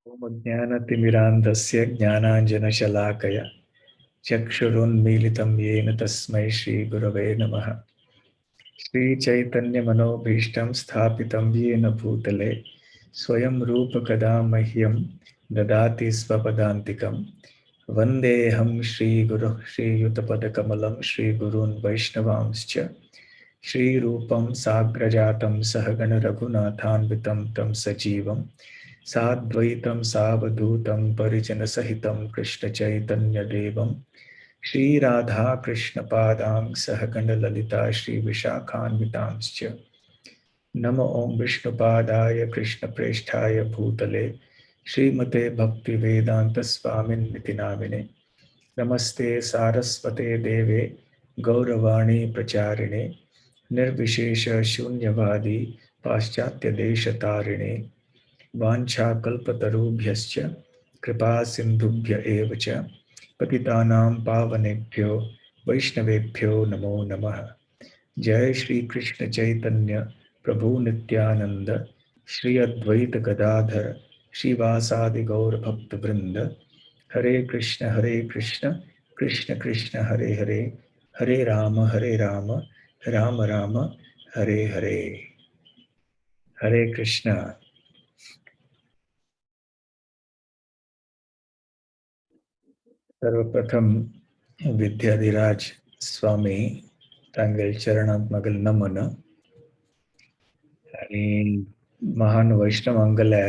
ज्ञानतिमिरान्धस्य ज्ञानाञ्जनशलाकया चक्षुरुन्मीलितं येन तस्मै श्रीगुरवे नमः। श्रीचैतन्यमनोभीष्टं स्थापितं येन भूतले स्वयं रूपकदा मह्यं ददाति स्वपदान्तिकं। वन्देऽहं श्रीगुरुः श्रीयुतपदकमलं श्रीगुरून् वैष्णवांश्च श्रीरूपं साग्रजातं सहगणरघुनाथान्वितं तं सजीवं साद्वैतं सावधूतं परिजनसहितं कृष्णचैतन्यदेवं श्रीराधाकृष्णपादां सहगणललिता श्रीविशाखान्वितांश्च। नम ॐ विष्णुपादाय कृष्णप्रेष्ठाय भूतले श्रीमते भक्तिवेदान्तस्वामिन्निति नामिने। नमस्ते सारस्वते देवे गौरवाणी प्रचारिणे निर्विशेष शून्यवादी पाश्चात्यदेशतारिणे। वाञ्छाकल्पतरुभ्यश्च कृपा सिन्धुभ्य एव च पतितानां पावनेभ्यो वैष्णवेभ्यो नमो नमः। जय श्री कृष्ण चैतन्य प्रभु नित्यानंद श्री अद्वैत गदाधर श्रीवासादि गौर भक्त वृंद। हरे कृष्ण कृष्ण कृष्ण हरे हरे, हरे राम राम राम हरे हरे। हरे कृष्ण। सर्वप्रथम विद्याधिराज स्वामी तांगेल चरणांत म्हागेलें नमन आनी महान वैष्णवांगेले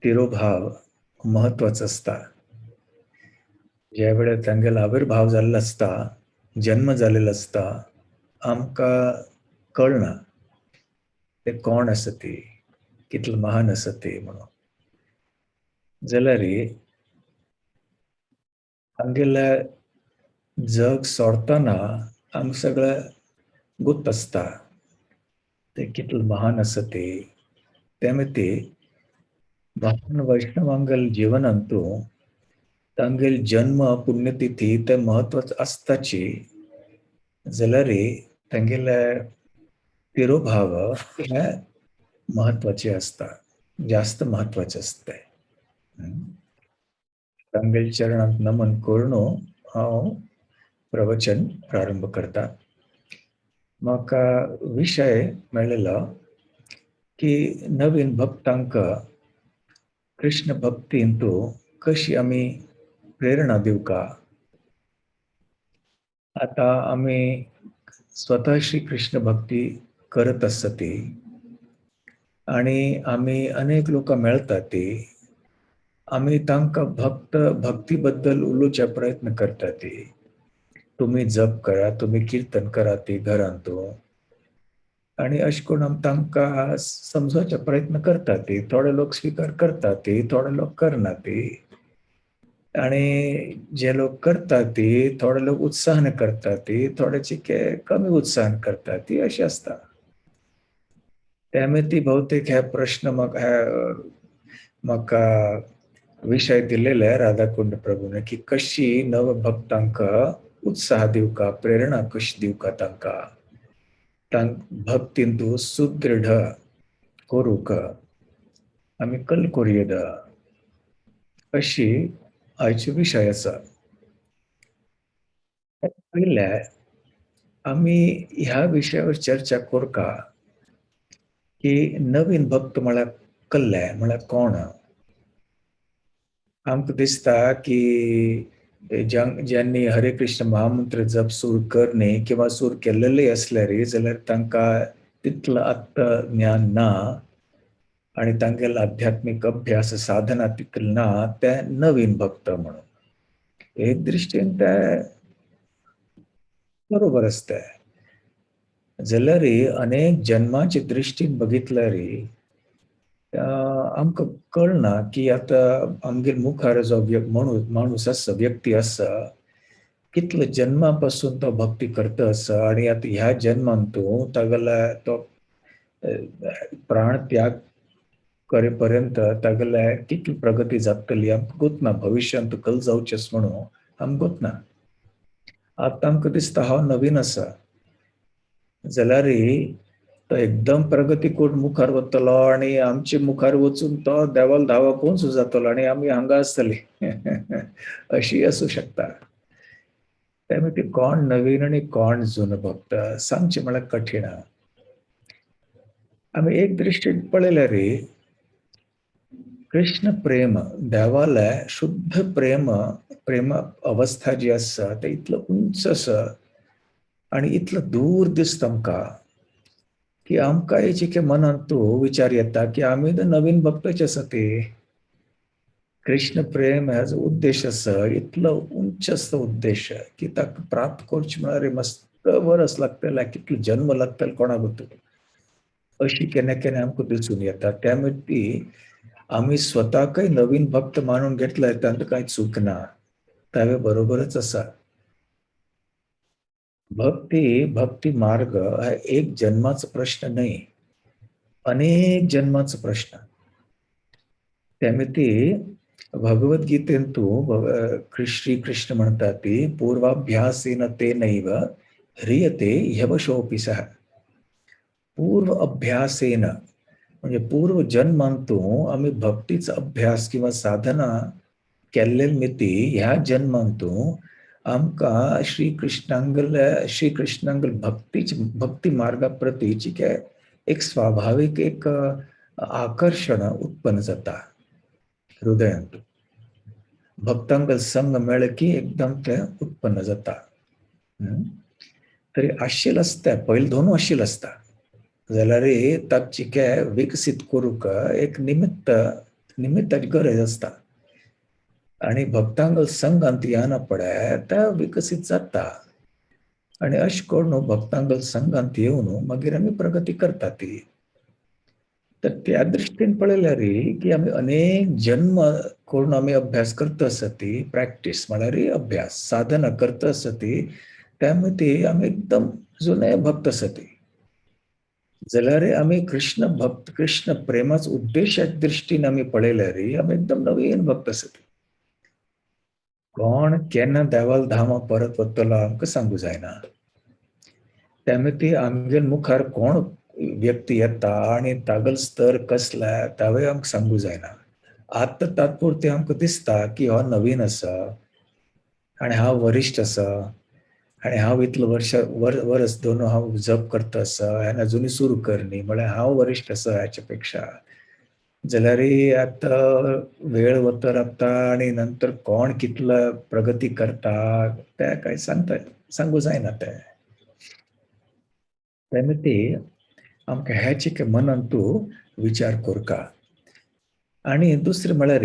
तिरोभाव म्हत्वाचो आसता। ज्या वेळार तांगेलो आविर्भाव जाल्लो आसता, जन्म जाल्लो आसता, आमकां कळना ते कोण आसा ती, कितले महान आसा ते म्हणून। जाल्यार आमगेले जग सोडतना आमकां सगळें गुप्त आसता ते कितले महान आसा ते। ते ती महान वैष्णवांगेल जिवनांतू तांगेल जन्म पुण्यतिथी ते म्हत्वाचें आसताची, जाल्यार तांगेले तिरोभाव हे म्हत्वाचे आसता, जास्त म्हत्वाचे आसता। तांगेल चरणांत नमन करून हांव प्रवचन प्रारंभ करता। म्हाका विशय मेळिल्लो की नवीन भक्तांक कृष्ण भक्तींतू कशी आमी प्रेरणा दिवका। आतां आमी स्वतः श्री कृष्ण भक्ती करत आसता ती आनी आमी अनेक लोकां मेळटा ती, आमी तांकां भक्त भक्ती बद्दल उलोवचे प्रयत्न करता ती। तुमी जप करा, तुमी किर्तन करा ती घरांतू आनी अशें करून आमी तांकां समजोवचे प्रयत्न करता ती। थोडे लोक स्विकार करता ती, थोडे लोक करना ती। आनी जे लोक करता ती थोडे लोक उत्साहान करता ती, थोडे चिके कमी उत्साहान करता ती, अशें आसता। त्यामुळे ती बहुतेक हे प्रश्न म्हाका विशय दिलेले राधाकुंड प्रभूने की कशी नव भक्तांक उत्साह दिवका, प्रेरणा कशी दिवका तांकां, तांक भक्तींतू सुदृढ करूंक आमी कल करुया अशी आयचो विशय आसा। पयलें आमी ह्या विशयावर चर्चा करका की नवीन भक्त म्हळ्यार कल्ले म्हळ्यार कोण। आमकां दिसता की ज्यांनी हरे कृष्ण महामंत्र जप सूर करणे किंवा सूर केल्लेले आसल्यार जाल्यार तांकां तितलो आत्मज्ञान ना आनी तांगेलो आध्यात्मीक अभ्यास साधना तितलो ना, ते नवीन भक्त म्हणून एक दृश्टीन ते बरोबर आसता। जाल्यार अनेक जन्माचे दृश्टीन बघितल्यार आमकां कळना की आतां आमगेर मुखार जो माणूस आसा, व्यक्ती आसा, कितले जन्मा पासून तो भक्ती करता आसा आनी आतां ह्या जन्मान तूं तागेले तो प्राण त्याग करे पर्यंत तागेले कितली प्रगती जातली आमकां गोत ना, भविश्यांत कल जावचें म्हणून आमकां गोत ना। आतां आमकां दिसता हांव नवीन आसा, जाल्यार तो एकदम प्रगती करून मुखार वतलो आनी आमचे मुखार वचून तो देवाल धावा पोंच जातलो आनी आमी हांगा आसतली अशी आसूं शकता. त्यामुळे ती कोण नवीन आनी कोण जुनो भक्त सांगचें म्हळ्यार कठीण. आमी एक दृश्टीन पळयल्यार रे कृष्ण प्रेम देवाले शुद्ध प्रेम प्रेम अवस्था जी आसा ते इतलो उंच आसा आनी इतलो दूर दिसता आमकां की आमकां जे मनांत तो विचार येता की आमी तर नवीन भक्तच आसा ते. कृष्ण प्रेम ह्याचो उद्देश आसा इतलो उंच आसता उद्देश की ताका प्राप्त करचें म्हळ्यार मस्त वरस लागतलें, कितलो जन्म लागतले कोणाक गोतू अशी केन्ना केन्ना आमकां दिसून येता. त्यामुळे ती आमी स्वताकय नवीन भक्त मानून घेतले तांकां कांय चूक ना, तावे बरोबरच आसा. भक्ती भक्ती मार्ग हा एक जन्माचो प्रश्न न्हय, अनेक जन्माचो प्रश्न. त्यामुळे ती भगवद्गीतेंतु श्री कृष्ण म्हणतात ती पूर्वाभ्यासेन तेनैव ह्रियते ह्यवशोऽपि सः. पूर्व अभ्यासेन म्हणजे पूर्व जन्मांतु आमी भक्तीचो अभ्यास किंवा साधना केल्ले मिती ह्या जन्मांतु आमकां श्री कृष्णांगल श्री कृष्णांगल भक्तीची भक्ती मार्गा प्रतीची एक स्वाभावीक एक आकर्शण उत्पन्न जाता हृदयांत. भक्तांगल संग मेळ्ळें की एकदम तें उत्पन्न जाता. तरी आशिल आसता पयलीं दोनू आशिल आसता जाल्यार ताची विकसीत करूंक एक निमित्त निमित्ताची गरज आसता आनी भक्तांगल संगांत येना पडे ते विकसीत जाता आनी अशें करून भक्तांगल संगांत येवन मागीर आमी प्रगती करता ती. तर त्या दृश्टीन पळयल्यार की आमी अनेक जन्म करून आमी अभ्यास करता आसा ती प्रॅक्टीस म्हळ्यार अभ्यास साधना करता आसा ती त्यामुळे ती आमी एकदम जुने भक्त आसा ती. जाल्यार आमी कृष्ण भक्त कृष्ण प्रेमाच उद्देशाच्या दृश्टीन आमी पळयल्यार आमी एकदम नवीन भक्त आसा ती. कोण केन्ना देवाल धामा परत वतलो आमकां सांगू जायना. त्यामुळे ती आमगेर मुखार कोण व्यक्ती येता आनी तागल स्तर कसला तावय आमकां सांगू जायना. आतां तात्पुरतें आमकां दिसता की हो नवीन आसा आनी हांव वरिश्ठ आसा आनी हांव इतलो वर्स वरस दोन हांव जप करता आसा आनी अजुनूय सुरू करनी म्हळ्यार हांव वरिश्ठ आसा ह्याच्या पेक्षा. जाल्यार आतां वेळ वता रावता आनी नंतर कोण कितलो प्रगती करता तें कांय सांगता सांगू जायना तें. तेन्ना ती आमकां ह्याचे मनान तूं विचार करका. आनी दुसरें म्हळ्यार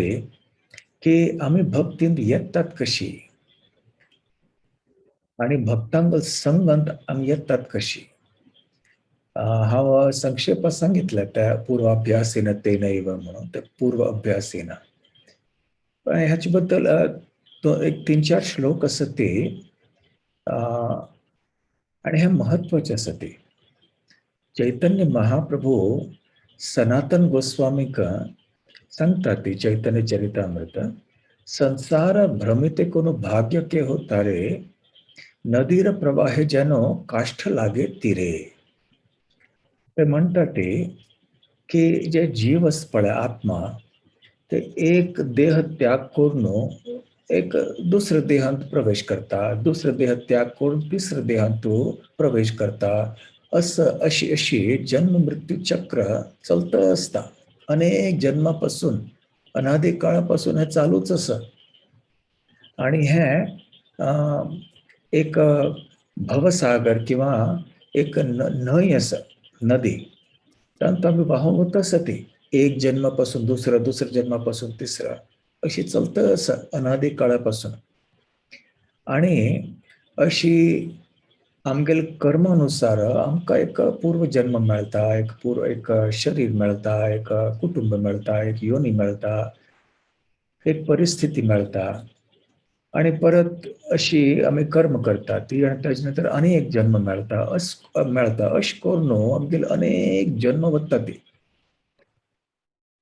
की आमी भक्तींत येतात कशी आनी भक्तांगल संगांत आमी येतात कशी. हांव संक्षेपात सांगितलें त्या पूर्वाभ्यासेन तेनैव म्हणून ते पूर्व अभ्यासेन ह्याचे बद्दल एक 3-4 श्लोक आसा ते आनी हे म्हत्वाचे आसा ते. चैतन्य महाप्रभू सनातन गोस्वामीक सांगता ती चैतन्य चरितामृत संसार भ्रमिते कोनो भाग्य के हो तारे नदीर प्रवाहे जेनो काष्ठ लागे तिरे. ते म्हणटा ते की जे जीव आसा पळय आत्मा ते एक देह त्याग करून एक दुसऱ्या देहांत प्रवेश करता, दुसऱ्या देह त्याग करून तिसऱ्या देहांत प्रवेश करता, असं अशी अशी जन्म मृत्यू चक्र चलत असता अनेक जन्मापासून अनादी काळापासून हे चालूच आसा. आणि हे एक भवसागर किंवा एक न्हंय आसा नदी तातूंत आमी व्हांवत वता आसा ती एक जन्मापासून दुसरा, दुसऱ्या जन्मापासून तिसरा अशी चलत आसा अनादी काळापासून. आणि अशी आमगेले कर्मानुसार आमकां एक पूर्व जन्म मेळटा, एक पूर्व एक शरीर मेळटा, एक कुटुंब मेळटा, एक योनी मेळटा, एक परिस्थिती मेळटा आनी परत अशी आमी कर्म करता ती आनी ताजे नंतर आनी एक जन्म मेळटा अस मेळटा. अशें करून आमगेले अनेक जन्म वता ती.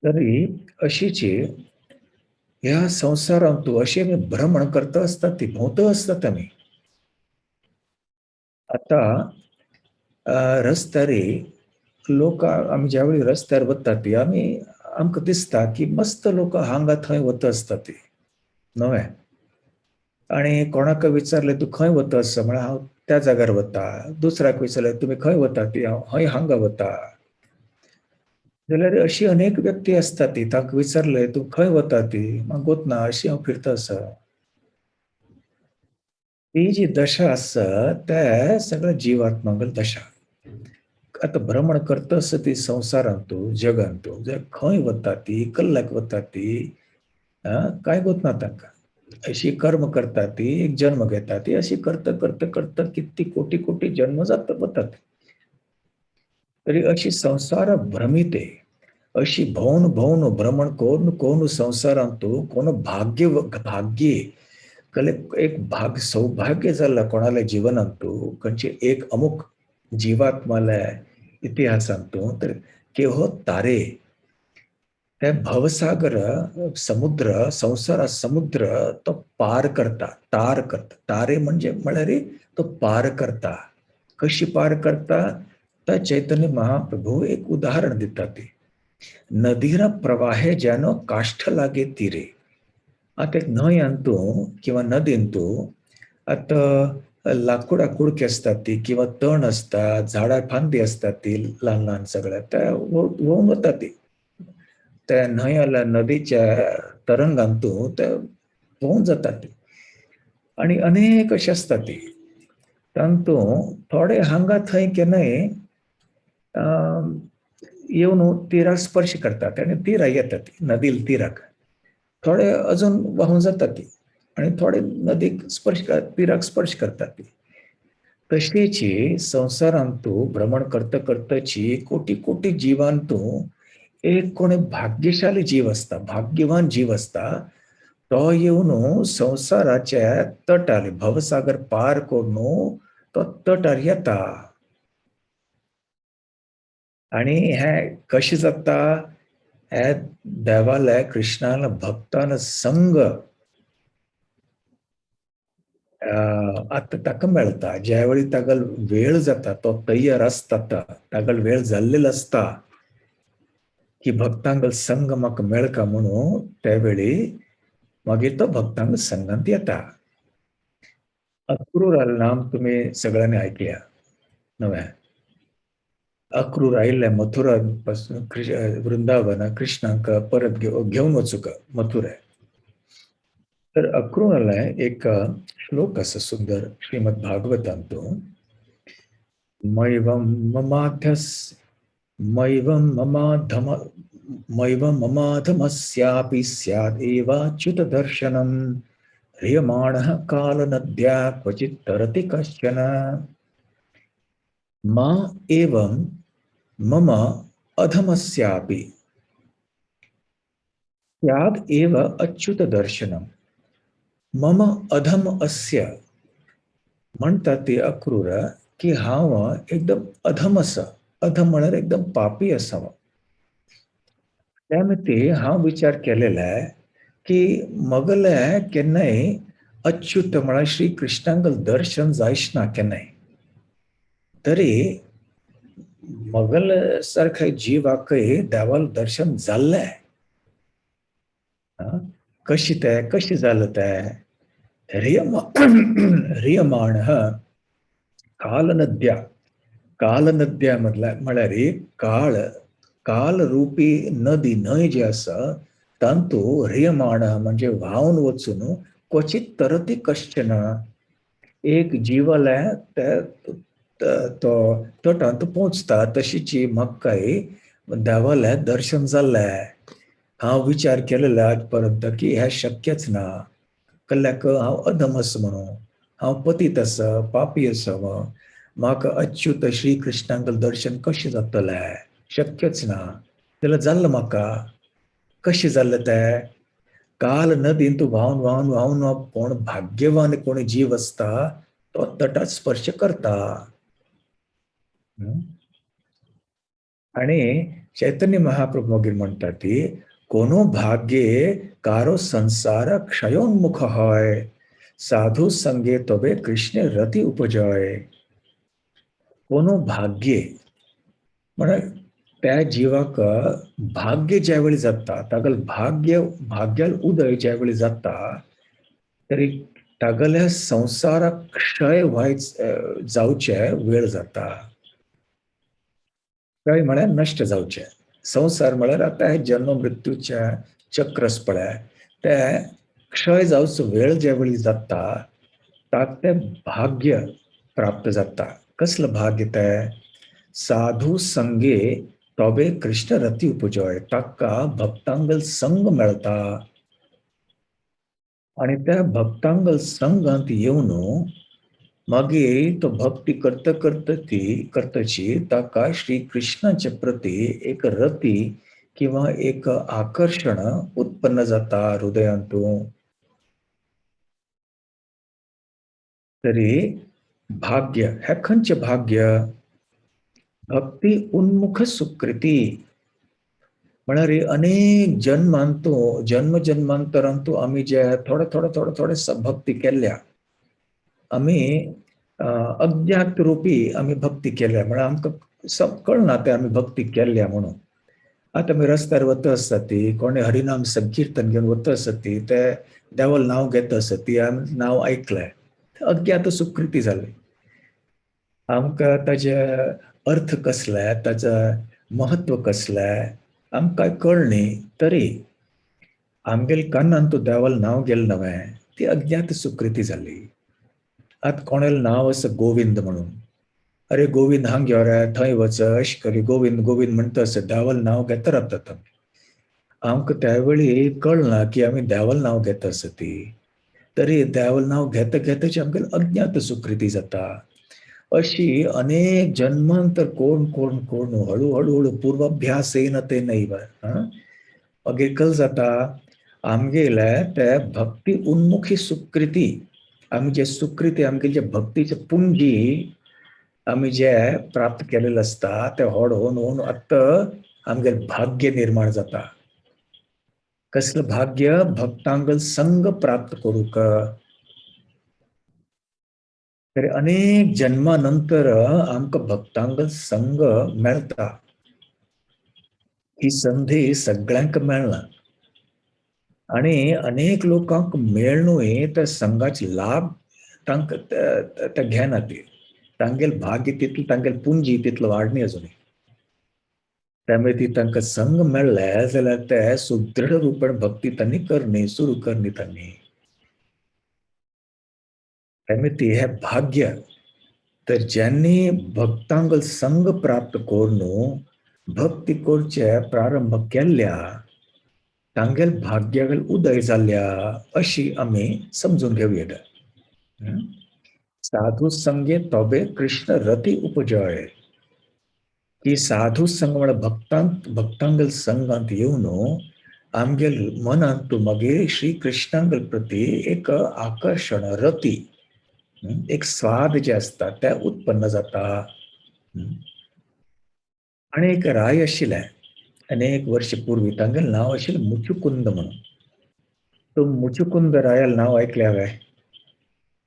तरी अशीची ह्या संवसारांत अशें आमी भ्रमण करता आसता ती भोंवता आसतात आमी. आतां रस्त्यार लोक आमी ज्या वेळी रस्त्यार वतात ती आमी आमकां दिसता की मस्त लोक हांगा थंय वता आसता ती नवें. आनी कोणाक विचारलें तूं खंय वता आसा म्हळ्यार हांव त्या जाग्यार वता, दुसऱ्याक विचारलें तुमी खंय वता ती हांव हय हांगा वता. जाल्यार अशी अनेक व्यक्ती आसता ती तांकां विचारलें तूं खंय वता ती म्हाका वतना अशी हांव फिरता आसा. ही जी दशा आसा ते सगळ्या जिवात्मागल दशा. आतां भ्रमण करता आसा ती संवसारांत जगांत खंय वता ती कल्ल्याक वता ती कांय वतना तांकां अशी कर्म करता ती एक जन्म घेता ती अशी करता करता करता कितली कोटी कोटी जन्म जाता वतात. तरी अशी संवसार भ्रमिते अशी भोवन भोवन भ्रमण करून करून संवसारांत कोण भाग्य भाग्य कले एक भाग सौभाग्य जाल्ला कोणाल्या जिवनांत खंयचे एक अमुक जिवात्माल्या इतिहासांत तर केहो तारे ते भवसागर समुद्र संवसार समुद्र तो पार करता तार करता. तारे म्हणजे म्हळ्यार तो पार करता. कशी पार करता तर चैतन्य महाप्रभू एक उदाहरण दिता ती नदीर प्रवाहे ज्यानो काष्ठ लागे तिरे. आतां एक न्हंयांतू किंवा नदींतू आतां लांकुडा कुडके आसतात ती किंवा तण आसता झाडां फांदी आसतात ती ल्हान ल्हान सगळ्या त्या व्होवन वता ती त्या न्हंयाला नदीच्या तरंगांतू ते व्होवन जातात ती. आनी अनेक अशे आसतात ती तांतू थोडे हांगा थंय केन्नाय येवन तिराक स्पर्श करतात आनी तिरा येतात नदील तिराक थोडे अजून वाहून जातात ती आनी थोडे नदीक स्पर्श तिराक स्पर्श करतात ती. तशेंची संवसारांतू भ्रमण करता करताची कोटी कोटी जिवांतू एक कोणी भाग्यशाली जीव आसता भाग्यवान जीव आसता तो येवन संवसाराच्या तटार भवसागर पार करून तो तटार येता. आनी हें कशें जाता हे देवाले कृष्णान भक्तान संग आतां ताका मेळटा. ज्या वेळी ताका वेळ जाता तो तयार आसता ताका वेळ जाल्लेलो आसता की भक्तांक संग म्हाका मेळका म्हणून त्या वेळी मागीर तो भक्तांक संगांत येता. अक्रूर नाम तुमी सगळ्यांनी आयकल्या नव्या. अक्रूर आयिल्ले मथुरा पासून वृंदावन कृष्णाक परत घेवन वचूंक मथुरा. तर अक्रूराले एक श्लोक आसा सुंदर श्रीमद भागवतांत. मैवं ममाध्यस मैवं ममाधम मैवं ममाधमस्यापि स्याद् एवाच्युत दर्शनम ह्रियमाणः कालनद्या क्वचित् तरति कश्चन. मा एवं मम अधमस्यापि स्याद् एव अच्युत दर्शनम. मम अधम अस्य म्हणटा ते अक्रूर की हांव एकदम अधम आसा. अधम म्हळ्यार एकदम पापी आसा. त्या मती हांव विचार केलेलो आहे की मगले केन्नाय अच्युत म्हळ्यार श्री कृष्णांक दर्शन जायच ना केन्नाय. तरी मगल सारख्या जिवाकय देवाल दर्शन जाल्लें. कशी तें कशें जालें तें रियमाण कालनद्या कालनद्या म्हळ्यार काळ कालरूपी नदी न्हंय जी आसा तांतू रियमाण म्हणजे व्हांवन वचून क्वचित तरती कश्चन एक जिवाले ते तो तटांत पोंचता तशीची म्हाकाय देवाले दर्शन जाल्लें. हांव विचार केलेलो आज पर्यंत की हें शक्यच ना. कल्ल्याक हांव अधम आसा म्हणून हांव पतीत आसा पापी आसा म्हाका अच्युत श्री कृष्णांक दर्शन कशें जातलें शक्यच ना. जाल्यार जाल्लें म्हाका कशें जाल्लें तें काल नदींत व्हांवन व्हांवन व्हांवन कोण भाग्यवान कोण जीव आसता तो तटात स्पर्श करता. आनी चैतन्य महाप्रभू मागीर म्हणटा ती कोनो भाग्ये कारो संसार क्षयोन्मुख हय साधू संगे तबे कृष्ण रती उपजय. कोनो भाग्ये म्हळ्यार त्या जिवाक भाग्य ज्या वेळी जाता, तागल भाग्य भाग्याल उदय ज्या वेळी जाता तरी तागल्या संवसाराक क्षय व्हायच जावचे वेळ जाता. क्षय म्हळ्यार नश्ट जावचे. संवसार म्हळ्यार आतां हे जन्म मृत्यूच्या चक्रस पळय, ते क्षय जावचो वेळ ज्या वेळी जाता ताक तें भाग्य प्राप्त जाता. कसलें भाग्य तें? साधू संगे तोबे कृष्ण रती उपजय, ताका भक्तांगल संग मेळटा आनी त्या भक्तांगल संगांत येवन मागीर तो भक्ती करता करता ती करतची ताका श्री कृष्णाचे प्रती एक रती किंवा एक आकर्शण उत्पन्न जाता हृदयांतू. तरी भाग्य हे खंयचें भाग्य? भक्ती उन्मुख सुकृती म्हळ्यार अनेक जन्मांतू जन्म जन्मांतरांतू आमी जे थोडे थोडे थोडे थोडे भक्ती केल्या, आमी अज्ञात रुपी आमी भक्ती केल्या, म्हळ्यार आमकां कळना ते आमी भक्ती केल्या म्हणून. आतां आमी रस्त्यार वता आसता ती कोणे हरिनाम संकीर्तन घेवन वता आसता ती ते देवाल नांव घेता आसता ती आमी नांव आयकलें, अज्ञात सुकृती जाली. आमकां ताजे अर्थ कसले, ताजें महत्व कसलें आमकां कळ्ळी, तरी आमगेले कानान तो देवाल नांव गेलें नवें, ती अज्ञात सुकृती जाली. आतां कोणेल नांव आसा गोविंद म्हणून, अरे गोविंद हांग यो रे, थंय वच, अशें करी गोविंद गोविंद म्हणटा आसा, देवाल नांव घेता रावतात आमी. आमकां त्या वेळी कळना की आमी देवाल नांव घेता आसा ती, तरी देवाल नांव घेता घेताच आमगेली अज्ञात सुकृती जाता. अशी अनेक जन्मांतर कोण कोण कोण हळू हळू हळू पूर्वाभ्यास येना ते नैव मागीर कल जाता आमगेले ते भक्ती उन्मुखी सुकृती, आमी जे सुकृती आमगेले जे भक्तीचे पुंजी आमी जे प्राप्त केलेले आसता ते होड होवन होवन आतां आमगेले भाग्य निर्माण जाता. कसलें भाग्य? भक्तांगल संग प्राप्त करूंक. तरी अनेक जन्मा नंतर आमकां भक्तांगल संग मेळटा. ही संधी सगळ्यांक मेळना आनी अनेक लोकांक मेळनूय त्या संघाचे लाभ तांकां ते घेना, ती तांगेल भाग्य तितलें तांगेल पुंजी तितलो वाडनी अजुनूय. त्यामुळे ती तांकां संग मेळ्ळे जाल्यार ते सुदृढ रुपान भक्ती तांणी करणी सुरू करणी तांणी. त्यामुळे ती हे भाग्य. तर ज्यांनी भक्तांगल संग प्राप्त करून भक्ती करचे प्रारंभ केल्या तांगेल भाग्यागल उदय जाल्या अशी आमी समजून घेवया. साधू संगे तोबे कृष्ण रती उपजय, की साधू संग म्हळ्यार भक्तांत भक्तांगल संगांत येवन आमगेल मनांत मागीर श्री कृष्णांगल प्रती एक आकर्शण रती एक स्वाद जे आसता ते उत्पन्न जाता. आनी एक राय आशिल्लें अनेक वर्ष पूर्वी, तांगेलें नांव आशिल्लें मुचुकुंद म्हणून. तो मुचुकुंद रायाल नांव आयकलें हांवें.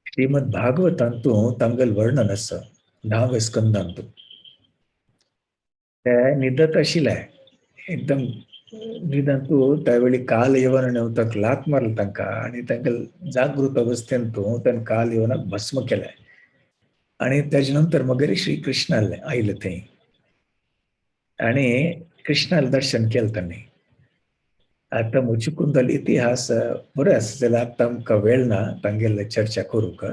श्रीमद भागवतांतू तांगेलें वर्णन आसा 10व्या स्कंदांतू. ते न्हिदत आशिल्ले एकदम न्हिदांतू, त्यावेळी काल येवन ताका लात मारलो तांकां आनी तांकां जागृत अवस्थेंतू ताणें काल येवनाक भस्म केलें. आनी तेजे नंतर मगीर श्री कृष्ण आयले थंय आनी कृष्णाले दर्शन केलें तांणी. आतां मुचुकुंदालो इतिहास बरो आसा जाल्यार आतां आमकां वेळ ना तांगेले चर्चा करूंक.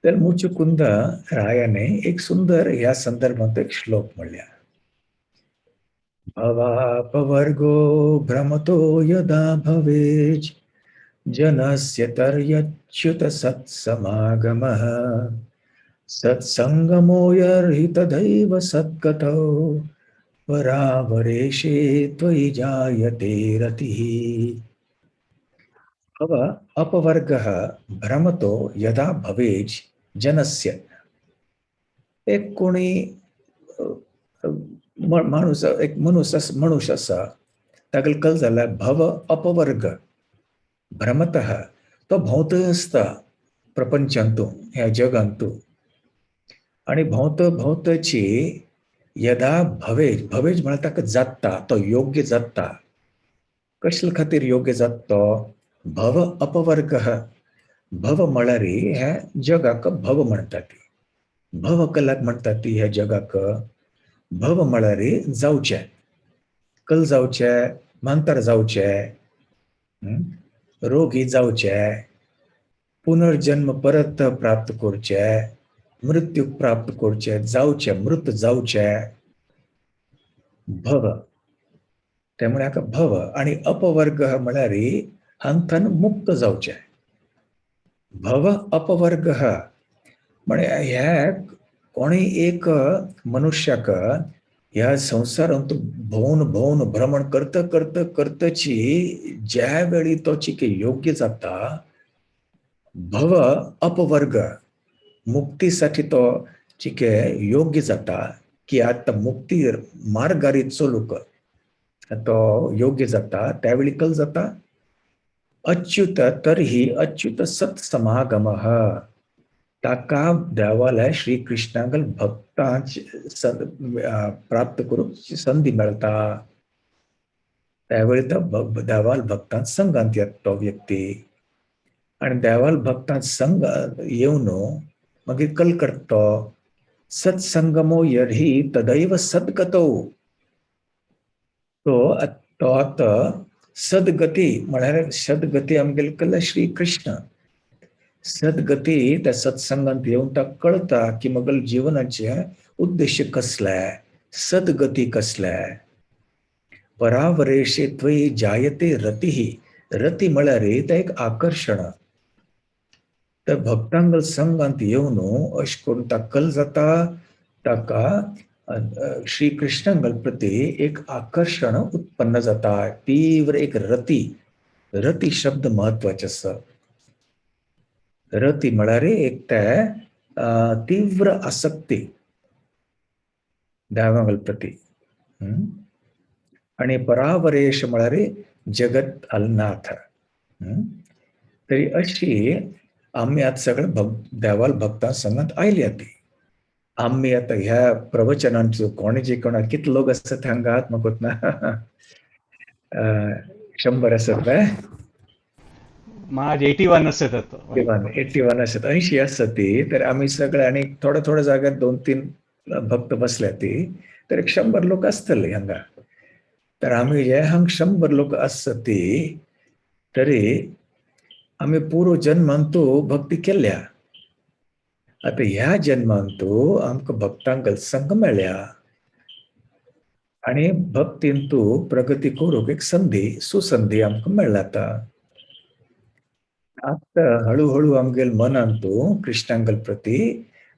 तर मुचुकुंद रायाने एक सुंदर ह्या संदर्भांत एक श्लोक म्हणल्या. भवापवर्गो भ्रमतो यदा भवेज जनस्य तर्यच्युत सत्समागमः सत्संगमो यर्हि तदैव सद्गतौ परावरेशे त्वयि जायते रतिः. भव अपवर्गः भ्रमतो यदा भवेज जनस्य. एक कोणी माणूस एक मनुष्य आसा ताका कल जाल्यार भव अपवर्ग भ्रमतः, तो भोंवतय आसता प्रपंचांतू ह्या जगांतू आनी भोंवत भोंवतची यदा भवेज, भवेज म्हळ्यार ताका जाता, तो योग्य जाता. कसले खातीर योग्य जाता तो? भव अपवर्ग. भव म्हळ्यार हे जगाक भव म्हणटा ती, भव कलाक म्हणटा ती ह्या जगाक. भव म्हळ्यार जावचें, कल जावचें, मांतर जावचें, रोगी जावचें, पुनर्जन्म परत प्राप्त करचें, मृत्यू प्राप्त करचें, जावचें, मृत जावचें, भव. त्यामुळे हाका भव. आनी अपवर्ग म्हळ्यार हांथान मुक्त जावचें. भव अपवर्ग म्हळ्यार हे कोणी एक मनुष्याक ह्या संवसारांत भोवन भोवन भ्रमण करत करत करतची ज्या वेळी तो चिके योग्य जाता, भव अपवर्ग मुक्तीसाठी तो चिके योग्य जाता की आता मुक्ती मार्गारी चलूक तो योग्य जाता, त्यावेळी कल जाता अच्युत तर्हि अच्युत सत्समागम. ताका देवाला श्री कृष्णागल भक्तांच प्राप्त करूंक संधी मेळटा. त्यावेळी तो देवाल भक्तांत संघांत येता तो व्यक्ती. आनी देवाल भक्तांत संघ येवन मागीर कल करता तो सत्संगमो यर्हि तदैव सद्गतो. तो तो आतां सद्गती म्हळ्यार सद्गती आमगेली कल श्री कृष्ण. सद्गती त्या सत्संगांत येवन ताका कळटा की मगल जिवनाचे उद्देश्य कसले, सद्गती कसले. परावरेशे त्वयि जायते रती. रती म्हळ्यार तें एक आकर्शण. त्या भक्तांगल संघांत येवन अशें करून ताका कल जाता, ताका श्री कृष्णांगल प्रती एक आकर्शण उत्पन्न जाता, तीव्र एक रती. रती शब्द महत्वाचे आसा. रती म्हळ्यार एक ते तीव्र आसक्ती देवांगल प्रती. आनी परावरेश म्हळ्यार जगत अलनाथ. तरी अशी आमी आतां सगळे देवाल भक्तां संगात आयल्या ती. आमी आतां ह्या प्रवचनांचो कोणे जे कोणा कितले लोक आसतात हांगा म्हाका ना 100 आसत काय? महाराज 81 आसतात. 81 आसत, 80 आसत ती. तर आमी सगळे आनी थोड्या थोड्या जाग्यार 2-3 भक्त बसल्या ती, तर 100 लोक आसतले हांगा. तर आमी जे हांगा 100 लोक आसत ती, तरी आमी पूर्व जन्मांतू भक्ती केल्या. आतां ह्या जन्मांतू आमकां भक्तांक संग मेळ्या आनी भक्तींतू प्रगती करूंक एक संधी, सुसंधी आमकां मेळ्ळ्या. आतां आतां हळूहळू आमगेल मनांतू कृष्णांगल प्रती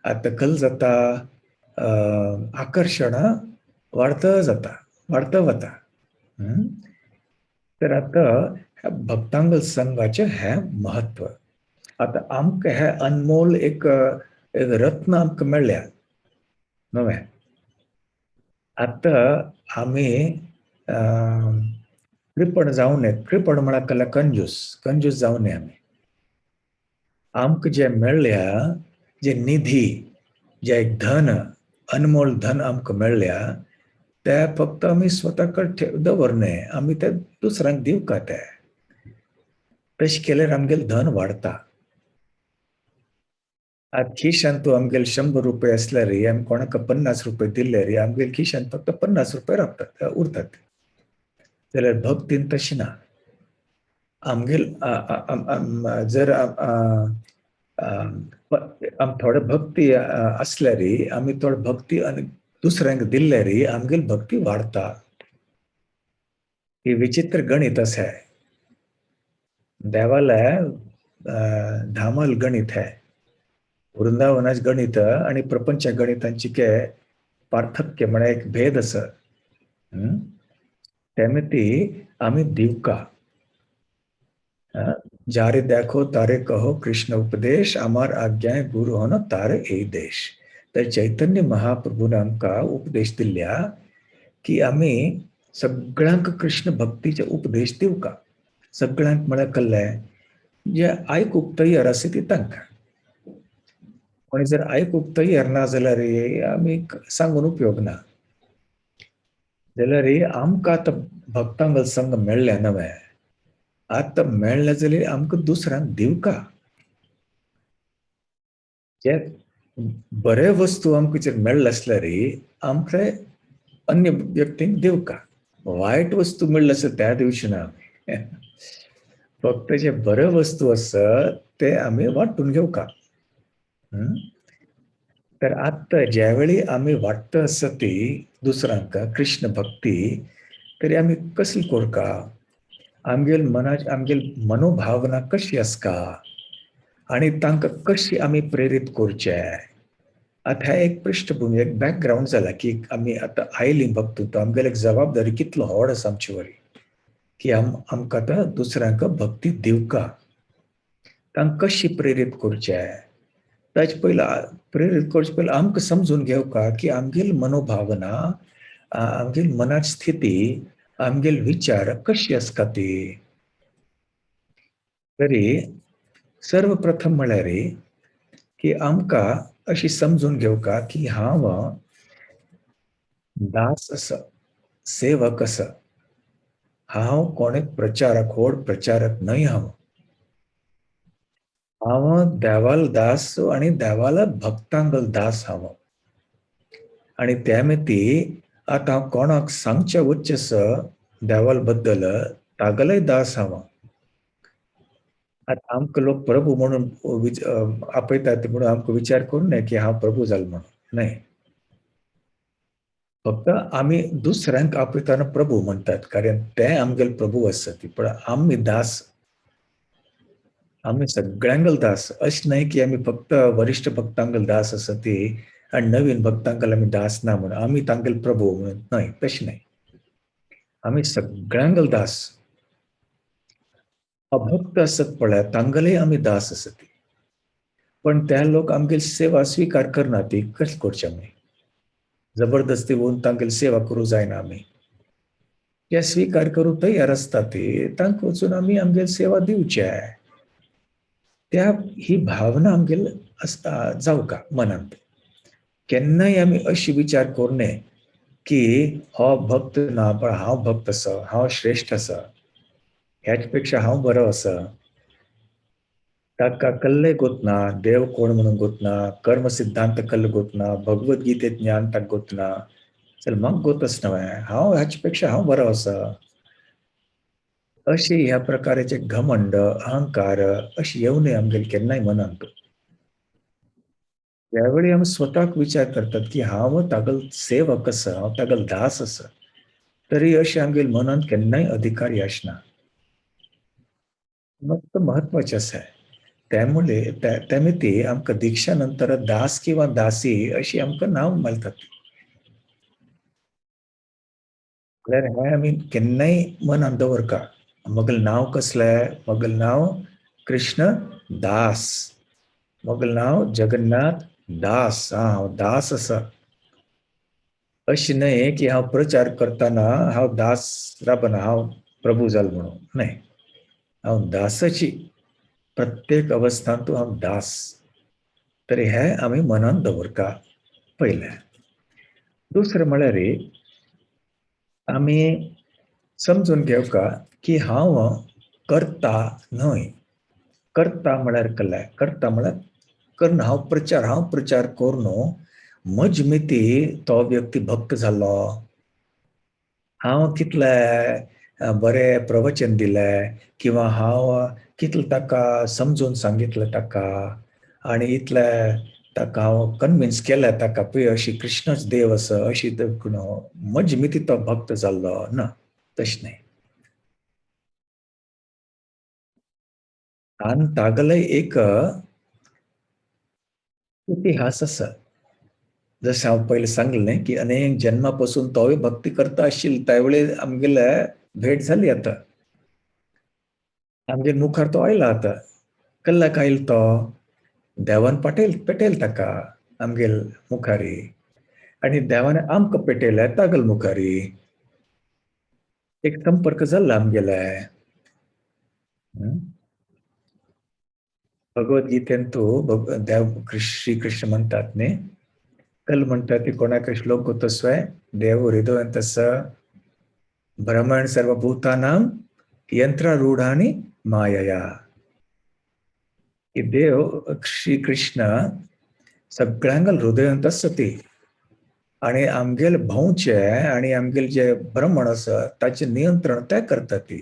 आतां कल जाता, आकर्शण वाडत जाता, वाडत वता. तर आतां भक्तांगल संघाचें हें महत्व. आतां आमकां हें अनमोल एक रत्न आमकां मेळ्ळ्या नवें. आतां आमी कृपण जावं नये. कृपण म्हळ्यार कला कंजूस, कंजूस जावं नये. आमी आमकां जें मेळ्ळ्या, जे निधी, जे एक धन, अनमोल धन आमकां मेळ्ळ्या, ते फक्त आमी स्वता कडेन दवर न्हय, आमी ते दुसऱ्यांक दिवका. ते तशें केल्यार आमगेलें धन वाडता. आतां खिशांत तूं आमगेले 100 रुपये आसल्यार आमी कोणाक 50 रुपये दिल्यार आमगेले खिशांत फक्त 50 रुपये रावतात, उरतात. जाल्यार भक्तीन तशें ना. आमगेल जर थोडे भक्ती आसल्यार, आमी थोडे भक्ती आनी दुसऱ्यांक दिल्यार आमगेली भक्ती वाडता. ही विचित्र गणित आसा. देवाले धामल गणित है, वृंदावनाच गणित आणि प्रपंच गणितांची के पार्थक्य म्हळ्यार एक भेद आसा. तेमी ती आमी दिवका. जारे देखो तारे कहो कृष्ण उपदेश, आमार आज्ञा गुरु हो तारे ए देश. तर चैतन्य महाप्रभून आमकां उपदेश दिल्या की आमी सगळ्यांक कृष्ण भक्तीचे उपदेश दिवका. सगळ्यांक म्हळ्यार कल्ले जे आयकूंक तयार आसा ती तांकां. आनी जर आयकूंक तयार ना जाल्यार आमी सांगून उपयोग ना. जाल्यार आमकां आतां भक्तांगल संग मेळ्ळें नवें, आतां मेळ्ळें जाल्यार आमकां दुसऱ्यांक दिवका. जे बरे वस्तू आमकां जर मेळ्ळें आसल्यार आमकां अन्य व्यक्तींक दिवका. वायट वस्तू मेळ्ळें आसल्यार त्या दिवचे ना आमी. फक्त जे बरे वस्तू आसा ते आमी वांटून घेवका. तर आतां ज्यावेळी आमी वांट्टा आसा ती दुसऱ्यांक कृष्ण भक्ती, तरी आमी कसली करका? आमगेल मनाची आमगेल मनोभावना कशी आसका आनी तांकां कशी आमी प्रेरीत करचे? आतां ह्या एक पृष्ठभूमी, एक बॅकग्रावंड जाला की आमी आतां आयलीं भक्त, तो आमगेले एक जबाबदारी कितलो व्हड आसा आमचे वरी की आमकां आतां दुसऱ्यांक भक्ती दिवका. तांकां कशी प्रेरीत करचे? ताचे पयलीं प्रेरीत करचे पयलीं आमकां समजून घेवका की आमगेल मनोभावना, आमगेल मनाची स्थिती, आमगेल विचार कशी आसता ती. तरी सर्वप्रथम म्हळ्यार की आमकां अशी समजून घेवका की हांव दास आसा, सेवक आसा. हांव कोण प्रचारक, व्हड प्रचारक न्हय. हांव हांव देवाल दास आनी देवाला भक्तांगल दास हांव. आनी त्या मिती आतां हांव कोणाक सांगचें वच्चें देवाल बद्दल तागेलेय दास हांव. आतां आमकां लोक प्रभू म्हणून आपयतात म्हणून आमकां विचार करूं नये की हांव प्रभू जाल म्हणून. न्हय, फक्त आमी दुसऱ्यांक आपयतना प्रभू म्हणटात कारण ते आमगेले प्रभू आसतात, पण आमी दास, आमी सगळ्यांगल दास. अशें न्हय की आमी फक्त वरिश्ठ भक्तांगल दास आसा ती आनी नवीन भक्तांगल आमी दास ना म्हणून आमी तांगेल प्रभू म्हणून न्हय, तशें न्हय. आमी सगळ्यांगल दास. अभक्त आसत पळय तांगेलेय आमी दास आसत, पण त्या लोक आमगेली सेवा स्विकार करना. ती कशें करचें आमी? जबरदस्ती वचून तांगेली सेवा करूं जायना. आमी ते स्विकार करूं तयार आसता ती तांकां वचून आमी आमगेली सेवा दिवचे. त्या ही भावना आमगेली आसता जावका मनांत. केन्नाय आमी अशी विचार करूं नये की हो भक्त ना पण हांव भक्त आसा, हांव श्रेश्ठ आसा, ह्याच पेक्षा हांव बरो आसा. ताका कल्लय गोतना, देव कोण म्हणून गोतना, कर्म सिद्धांत कल्ल गोतना, भगवद्गीते ज्ञान ताका गोतना, चल म्हाका गोतच नव्हे, हांव ह्याच पेक्षा हांव बरो आसा. अशे ह्या प्रकाराचे घमंड, अहंकार अशी येवं नये आमगेले केन्नाय मनांत. त्यावेळी आमी स्वताक विचार करतात की हांव तागल सेवक आसा, हांव तागल दास आसा, तरी अशें आमगेले मनांत केन्नाय अधिकारी आसना. मग महत्वाचें आसा. त्यामुळे त्या मिती आमकां दीक्षा नंतर दास किंवा दासी अशी आमकां नांव मेळटात. जाल्यार हें आमी केन्नाय मनांत दवरका. मगल नांव कसलें? मगल नांव कृष्ण दास, मगल नांव जगन्नाथ दास. हांव दास आसा. अशें न्हय की हांव प्रचार करतना हांव दास राबना, हांव प्रभू जाल म्हणून न्हय. हांव दासाची, प्रत्येक अवस्थांत हांव दास. तरी हें आमी मनांत दवरका पयलें. दुसरें म्हळ्यार आमी समजून घेवका की हांव करता न्हय. करता म्हळ्यार कसलें? करता म्हळ्यार कर्ण हांव प्रचार, हांव प्रचार करून म्हज मिती तो व्यक्ती भक्त जालो. हांव कितले बरें प्रवचन दिलें किंवा हांव कितलें ताका समजून सांगितलें ताका आनी इतलें ताका हांव कन्विन्स केलें ताका पळय अशी कृष्णच देव आसा अशी म्हज मिती तो भक्त जाल्लो ना, तशें न्हय. आनी तागेलो एक इतिहास आसा. जशें हांव पयलीं सांगलें की अनेक जन्मा पासून तोय भक्ती करता आशिल्लो, त्या वेळी आमगेले भेट जाली. आतां आमगेर मुखार तो आयला. आतां कल्लाक आयलो तो देवान पाटेल पेटेल ताका आमगेल मुखारी आनी देवान आमकां पेटयले तागल मुखारी. एक संपर्क जाल्लो आमगेले. भगवद्गीतेंतू देव श्री कृष्ण म्हणतात न्ही, कल म्हणटात ती कोणाक श्लोक गोतस्वे देव हृदयंत आसा, भ्रमण सर्वभूतानां यंत्रारूढानि मायया. की देव श्री कृष्ण सगळ्यांगल हृदयांत आसा ती आनी आमगेल भोंवचे आनी आमगेल जे भ्रमण आसा ताचें नियंत्रण ते करता ती.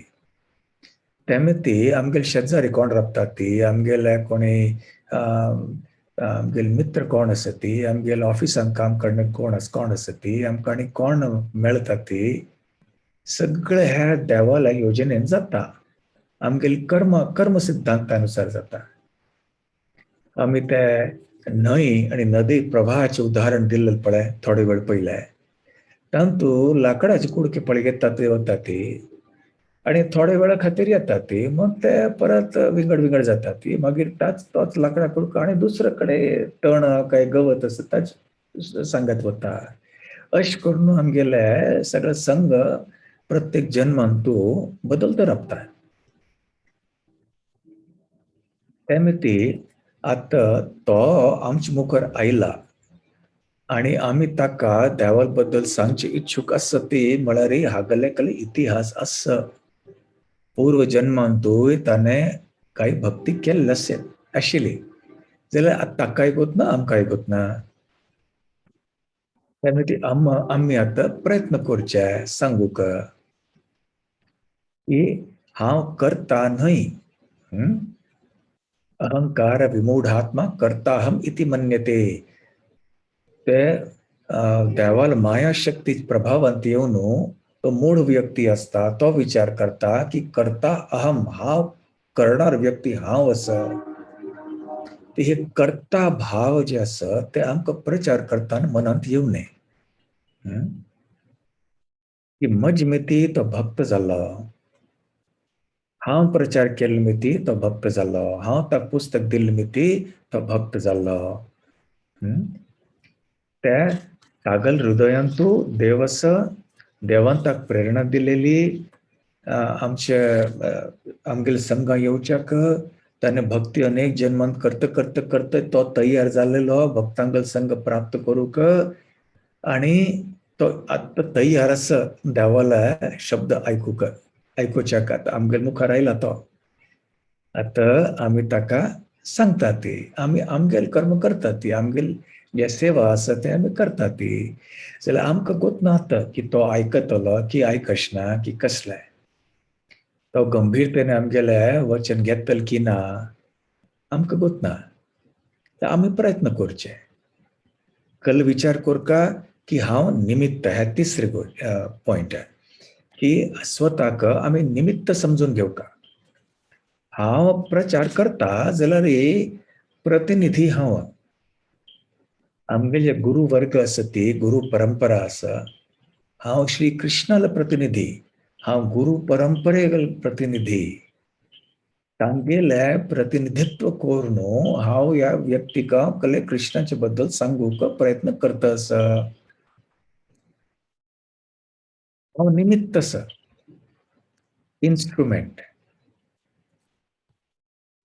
तेमे ती आमगेल शेजारी कोण रावता ती, आमगेले कोणी आमगेले मित्र कोण आसा ती, आमगेले ऑफिसान काम करणे कोण आसा ती, आमकां आनी कोण मेळटा ती, सगळे ह्या देवाल्या योजनेन जाता. आमगेले कर्म सिद्धांतानुसार जाता. आमी ते न्हंय आनी नदी प्रवाहाचें उदाहरण दिल्लें पळय थोडे वेळ पयले, तातूंत लांकडाचे कुडके पळय घेतात ते वता ती आनी थोडे वेळा खातीर येतात ती, मग ते परत विंगड विंगड जातात ती, मागीर तोच लांकडा कुडको आनी दुसरे कडेन तण काय गवत आसा ताच सांगत वता. अशें करून आमगेले सगळे संघ प्रत्येक जन्मान तूं बदलत रावता. तेमी ती आतां तो आमचे मुखार आयला आनी आमी ताका देवा बद्दल सांगचे इच्छूक आसा ती म्हळ्यार हागले कले इतिहास आसा. पूर्व जन्मांतूय ताणें कांय भक्ती केल्ली आशिल्ली जाल्यार आतां ताकाय गोत ना आमकांय गोत ना. तेन्ना ती आमी आतां प्रयत्न करचे सांगूक की हांव करता न्हय, अहंकार विमूढात्मा कर्ताहम इति मन्यते. ते देवाल माया शक्ती प्रभावांत येवन तो मूढ व्यक्ती आसता तो विचार करता की करता अहम, हांव करणार व्यक्ती हांव आसा. ते हे कर्ता भाव जे आसा ते आमकां प्रचार करतना मनांत येवं नये. की म्हज मिती तो भक्त जालो, हांव प्रचार केल्ले मिती तो भक्त जालो, हांव ताका पुस्तक दिल्ले मिती तो भक्त जालो. ते तागल हृदयांतू देव आसा, देवान ताका प्रेरणा दिलेली आमचे आमगेले संघां येवच्याक. ताणें भक्ती अनेक जन्मांत करता करता करता तो तयार जालेलो भक्तांगल संघ प्राप्त करूंक आनी तो आतां तयार आसा देवाला शब्द आयकूंक आयकुच्याक. आतां आमगेले मुखार आयला तो, आतां आमी ताका सांगता ती, आमी आमगेले कर्म करता ती, आमगेले जे सेवा आसा ते आमी करता ती. जाल्यार आमकां गोत ना आतां की तो आयकतलो की आयकना की कसलें, तो गंभीरतेने आमगेले वचन घेतल की ना आमकां गोत ना. आमी प्रयत्न करचे कल विचार करका की हांव निमित्त. हे तिसरे पॉयंट की स्वताक आमी निमित्त समजून घेवका. हांव प्रचार करता जाल्यार प्रतिनिधी हांव. आमगेले गुरु वर्ग आसा ती गुरु परंपरा आसा, हांव श्री कृष्णालो प्रतिनिधी, हांव गुरु परंपरे प्रतिनिधी. तांगेले प्रतिनिधित्व करून हांव ह्या व्यक्तीक कले कृष्णाचे बद्दल सांगूंक प्रयत्न करता आसा. हांव निमित्त आसा, इन्स्ट्रुमेंट.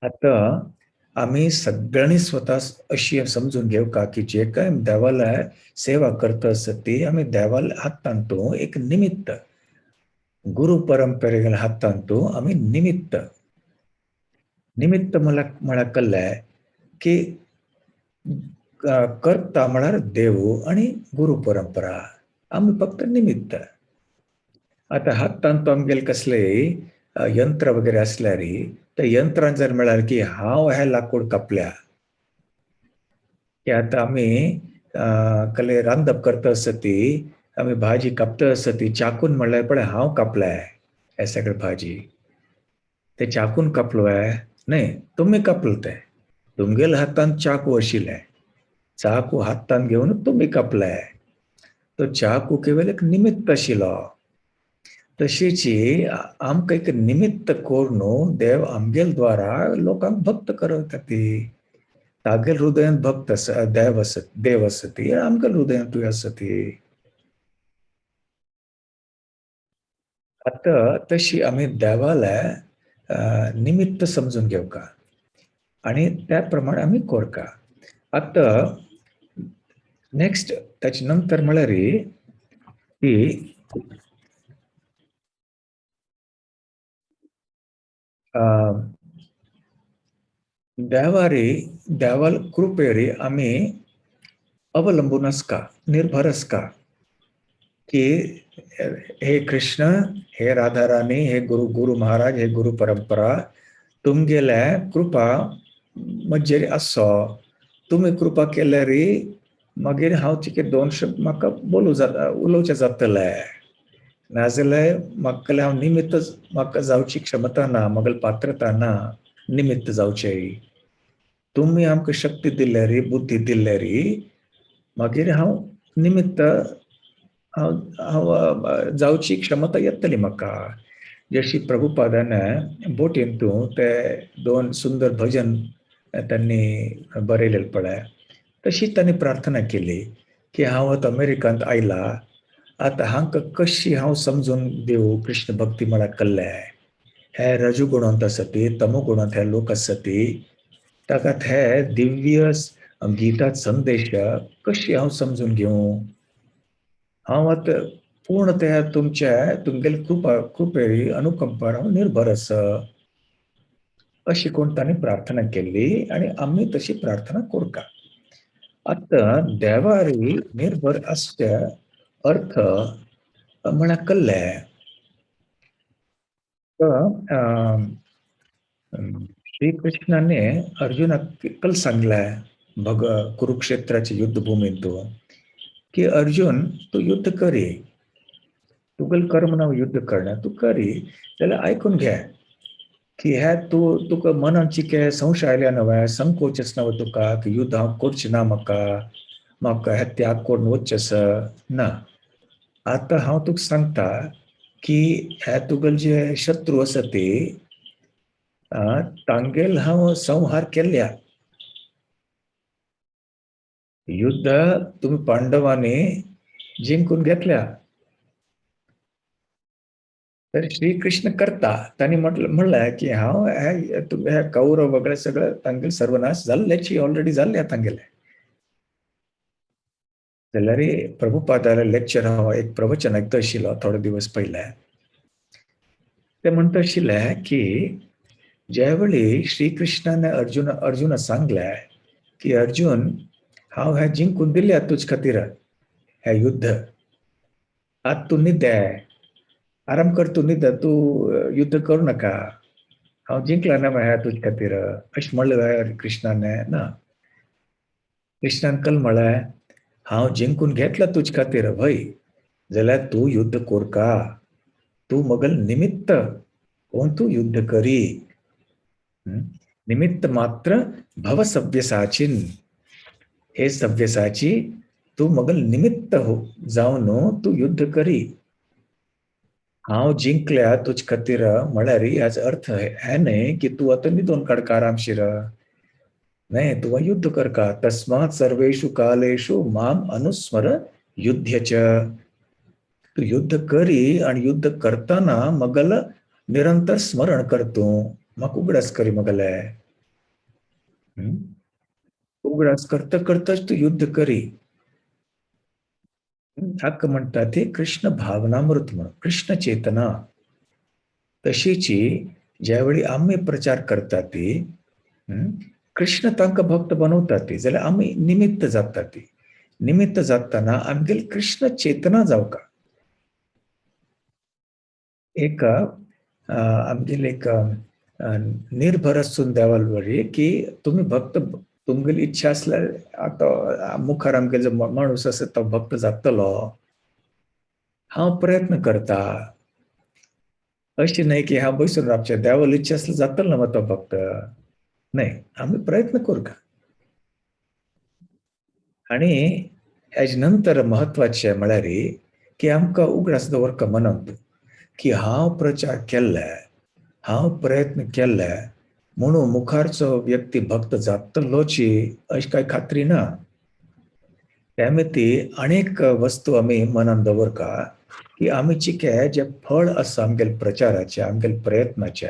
आतां आमी सगळ्यांनी स्वता अशी समजून घेवका की जे काय देवाला सेवा करता आसा ती आमी देवाला हातांतू एक निमित्त, गुरु परंपरेच्या हातांतू आमी निमित्त. निमित्त म्हळ्यार कल्लें की करता म्हळ्यार देव आनी गुरु परंपरा, आमी फक्त निमित्त. आतां हातांत आमगेले कसलेय यंत्र वगैरे आसल्यार त्या यंत्रान जर म्हळ्यार की हांव हें लाकूड कापल्या की आतां आमी कले रांदप करता आसता ती, आमी भाजी कापता आसता ती, चाकून म्हणल्यार पळय हांव कापलाय हे सगळे भाजी, ते चाकून कापलो न्हय तुमी कापलो ते, तुमगेल्या हातान चाकू आशिल्ले, चाकू हातान घेवन तुमी कापलाय, तो चाकू केवल एक निमित्त आशिल्लो. तशीची आमकां एक निमित्त करून देव आमगेल द्वारा लोकांक भक्त करता ती. तागेल हृदयांत भक्त आसा, देव आसा, देव आसा ती, आमगेल हृदयांतूय आसा ती. आतां तशी आमी देवाले निमित्त समजून घेवका आनी त्या प्रमाणे आमी करका. आतां नेक्स्ट ताचे नंतर म्हळ्यार की देवारी देवाल कृपेरी आमी अवलंबून आसका, निर्भर आसका की हे कृष्ण, हे राधा राणी, हे गुरु गुरु महाराज, हे गुरु परंपरा, तुमगेले कृपा म्हजेर आसो, तुमी कृपा केल्यार मागीर हांव चिके दोन शब्द म्हाका बोलू जाता, उलोवचें जातलें, नाजाल्यार म्हाका हांव निमित्त, म्हाका जावची क्षमता ना, म्हाका पात्रता ना निमित्त जावचें. तुमी आमकां शक्ती दिल्यार, बुद्धी दिल्यार मागीर हांव निमित्त हांव हांव जावची क्षमता येतली म्हाका. जशी प्रभुपादान बोटीन तूं ते दोन सुंदर भजन त्यांनी बरयलेले पळय, तशी तांणी प्रार्थना केली की हांव आतां अमेरिकांत आयला, आतां हांकां कशी हांव समजून दिवं कृष्ण भक्ती म्हळ्यार कल्ले, हे रजगुणांत आसती, तमोगुणांत हे लोक आसती, ताका हे दिव्य गीता संदेश कशी हांव समजून घेवं, हांव आतां पूर्णतया तुमच्या तुमगेले कृपा कृपेरी अनुकंपार हांव निर्भर आसा, अशी कोण तांणी प्रार्थना केल्ली आनी आमी तशी प्रार्थना करका. आतां देवारी निर्भर आसचे अर्थ म्हळ्यार कल्ले. श्रीकृष्णाने अर्जुनाक कल सांगलाय भग कुरुक्षेत्राच्या युद्धभूमींत की अर्जुन तू युद्ध करी, तुगेल कर्म ना युद्ध करणे, तू करी, जाल्यार आयकून घे की हे तूं तुका मनान चिके संशय आयल्या नवे, संकोचच नवे तुका की युद्ध हांव करचें ना, म्हाका म्हाका हे त्याग करून वचचें ना. आतां हांव तुका सांगता की हे तुगेले जे शत्रू आसा ते तांगेल हांव संहार केल्या. युद्ध तुमी पांडवांनी जिंकून घेतल्या, तर श्रीकृष्ण करता तांणी म्हणलें की हांव हे कौरव वगैरे सगळं तांगेले सर्वनाश जाल्ल्याची ऑलरेडी जाल्ले तांगेले. जाल्यार प्रभुपादाले लेक्चर हांव एक प्रवचन आयकता आशिल्लो थोडे दिवस पयले, ते म्हणटा आशिल्ले की ज्या वेळी श्रीकृष्णाने अर्जुना सांगले की अर्जुन हांव हे जिंकून दिल्या तुज खातीर हे युद्ध, आत तूं न्हिदे, आराम कर, तूं न्हिद, तूं युद्ध करूं नाका, हांव जिंकला ना हे तुज खातीर, अशें म्हणलें कृष्णाने ना. कृष्णान कल म्हळें हांव जिंकून घेतला तुज खातीर भय, जाल्यार तूं युद्ध कोरका, तूं मगल निमित्त कोण तूं युद्ध करी, निमित्त मात्र भव सव्यसाचीन, हे सव्यसाची तूं मगल निमित्त हो जावन तूं युद्ध करी. हांव जिंकल्या तुज खातीर म्हळ्यार हाचो अर्थ हे न्हय की तूं आतां न्हिदोन काडका आरामशीर, न्हय, तूं युद्ध करका. तस्मात् सर्वेषु कालेषु माम अनुस्मर युद्ध च, तूं युद्ध करी आनी युद्ध करतना मगल निरंतर स्मरण कर, तूं म्हाका उगडास करी, मगले उगडास करता करताच तूं युद्ध करी. हाका म्हणटा ते कृष्ण भावनामृत म्हणून, कृष्ण चेतना. तशीची ज्यावेळी आमी प्रचार करता ती कृष्ण तांकां भक्त बनवता ती, जाल्यार आमी निमित्त जाता ती, निमित्त जातना आमगेली कृष्ण चेतना जावका. एक आमगेले एक निर्भर आसून देवाल बरी की तुमी भक्त, तुमगेली इच्छा आसल्यार आतां मुखार आमगेलो जो माणूस आसा तो भक्त जातलो, हांव प्रयत्न करता, अशें न्हय की हांव बसून रावचें, देवाली इच्छा आसल्यार जातलो ना तो भक्त, न्हय, आमी प्रयत्न करुंक. आनी हेज नंतर म्हत्वाचें म्हळ्यार की आमकां उगडास दवरका मनांत की हांव प्रचार केल्ले, हांव प्रयत्न केल्ले म्हणून मुखारचो व्यक्ती भक्त जातलोची अशी काय खात्री ना. त्यामुळे अनेक वस्तू आमी मनान दवरका की आमी चिके जे फळ आसा आमगेले प्रचाराचे, आमगेले प्रयत्नाचे,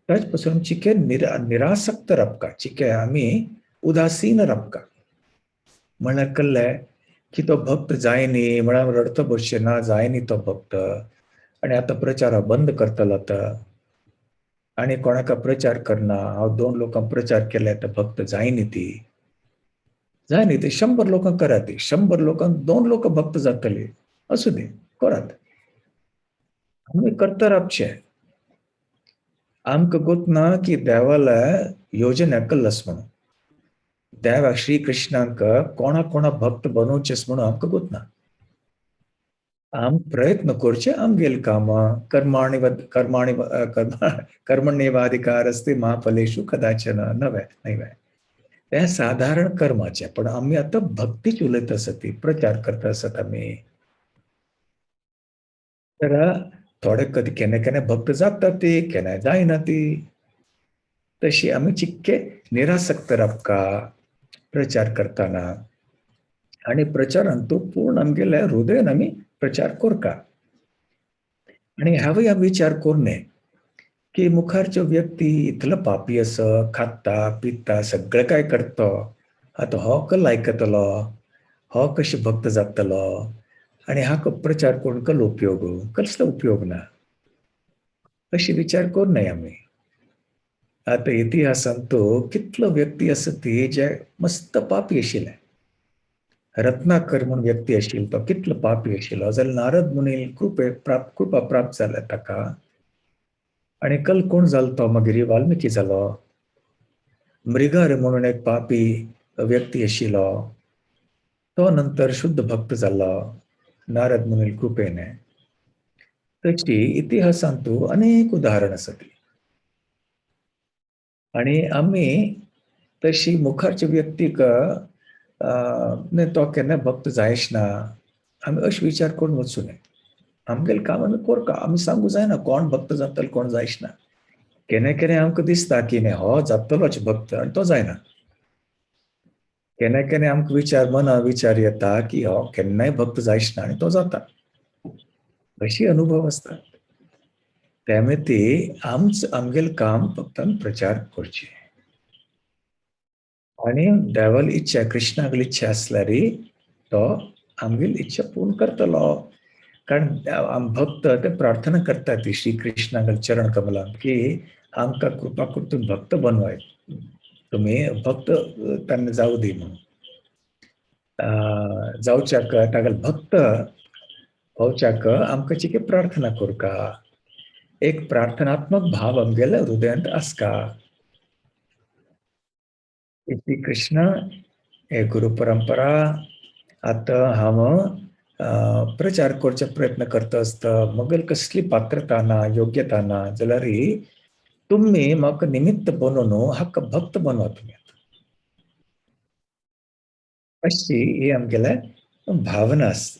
ताचे पासून चिके निरासक्त रावका, चिके आमी उदासीन रावका. म्हळ्यार कल्ले की तो भक्त जायनी म्हळ्यार रडतो बसचें ना, जायनी तो भक्त आनी आतां प्रचार बंद करतलो आतां. आनी कोणाक प्रचार करना, हांव 2 लोकांक प्रचार केले तर भक्त जायनी ती, जायनी ती 100 लोकांक करात ती, 100 लोकांक 2 लोक भक्त जातले, असू दे करात. आमी करता रावचे. आमकां गोत ना की देवाला योजना कल्लस म्हणून, देवा श्री कृष्णांक कोणा कोणा भक्त बनवचेस म्हणून आमकां गोत ना. आम प्रयत्न करचे आमगेल कामां, कर्माणि कर्माणि कर्मण्येवाधिकार अस्ति मा फलेषु कदाचन नव्हे नैवे, तें साधारण कर्माचें. पण आमी आतां भक्तीच उलयत आसत ती, प्रचार करता आसत आमी. तर थोडे कधी केन्ना केन्ना भक्त जाता ती, केन्ना जायना ती. तशी आमी चिक्के निरासक्त रावका प्रचार करतना, आनी प्रचारान तो पूर्ण आमगेल्या हृदयान आमी प्रचार करका. आनी हांवूय विचार करून की मुखारच्यो व्यक्ती इतलो पापी आसा, खाता पिता सगळें काय करता, आतां हो कल आयकतलो, हो कशें भक्त जातलो, आनी हाका प्रचार करून कल उपयोग, कसलो उपयोग ना, अशें विचार करूं नये आमी. आतां इतिहासांत तो कितलो व्यक्ती आसा ती जे मस्त पापी आशिल्ले. रत्नाकर म्हूण व्यक्ती आशिल्लो, तो कितलो पापी आशिल्लो, जाल्यार नारद मुनी कृपे प्राप्त, कृपा प्राप्त जाल्या ताका. आनी कल कोण जालो तो मागीर वाल्मिकी जालो. मृगार म्हणून एक पापी व्यक्ती आशिल्लो, तो नंतर शुद्ध भक्त जालो नारद मुनी कृपेने. तशी इतिहासांतू अनेक उदाहरण आसा ती. आनी आमी तशी मुखारच्या व्यक्तीक तो केन्ना भक्त जायच ना, आमी अशें विचार करून वचूं नये. आमगेलें काम आमी करका, आमी सांगू जायना कोण भक्त जातलो कोण जायच ना. केन्ना केन्ना आमकां दिसता की न्ही हो जातलोच भक्त, आनी तो जायना. केन्ना केन्ना आमकां विचार मना विचार येता की हो केन्नाय भक्त जायच ना, आनी तो जाता. अशी अनुभव आसता. त्यामुळे ती आमच आमगेलें काम फक्त आमी प्रचार करचे. आनी देवाली इच्छा, कृष्णागली इच्छा आसल्यार तो आमगेली इच्छा पूर्ण करतलो. कारण भक्त ते प्रार्थना करतात ती श्री कृष्णागल चरण कमलान की आमकां कृपा करून भक्त बनवाय, तुमी भक्त तांकां जावं दी म्हणून. जावच्याक तागेले भक्त होवच्याक आमकां चिके प्रार्थना करका, एक प्रार्थनात्मक भाव आमगेल्या हृदयांत आसका. श्री कृष्ण हे गुरु परंपरा आतां हांव प्रचार करचे प्रयत्न करता आसता, मगेल कसली पात्रता ना, योग्यता ना, जाल्यार तुमी म्हाका निमित्त बनोवन हाका भक्त बनवा तुमी. अशी ही आमगेले भावना आसता.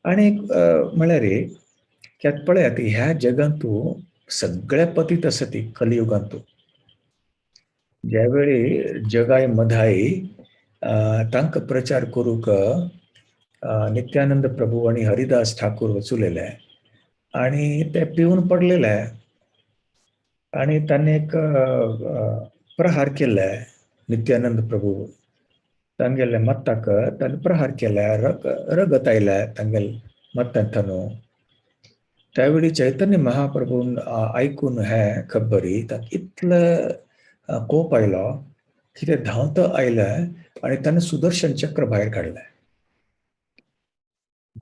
आनी म्हळ्यार की आतां पळयात ह्या जगांतू सगळे पतीत आसा ती कलियुगांतू. ज्या वेळी जगाय मधाई तांकां प्रचार करूंक नित्यानंद प्रभू आनी हरिदास ठाकूर वचुलेले आनी ते पिवन पडलेले आनी तांणी एक प्रहार केले. नित्यानंद प्रभू तांगेले मत्ताक तांणी प्रहार केले, रगत आयले तांगेले मत्तांतनु. त्यावेळी चैतन्य महाप्रभून आयकून हे खबरी तांकां इतले कोप आयलो की ते धांवत आयले आनी ताणें सुदर्शन चक्र भायर काडलें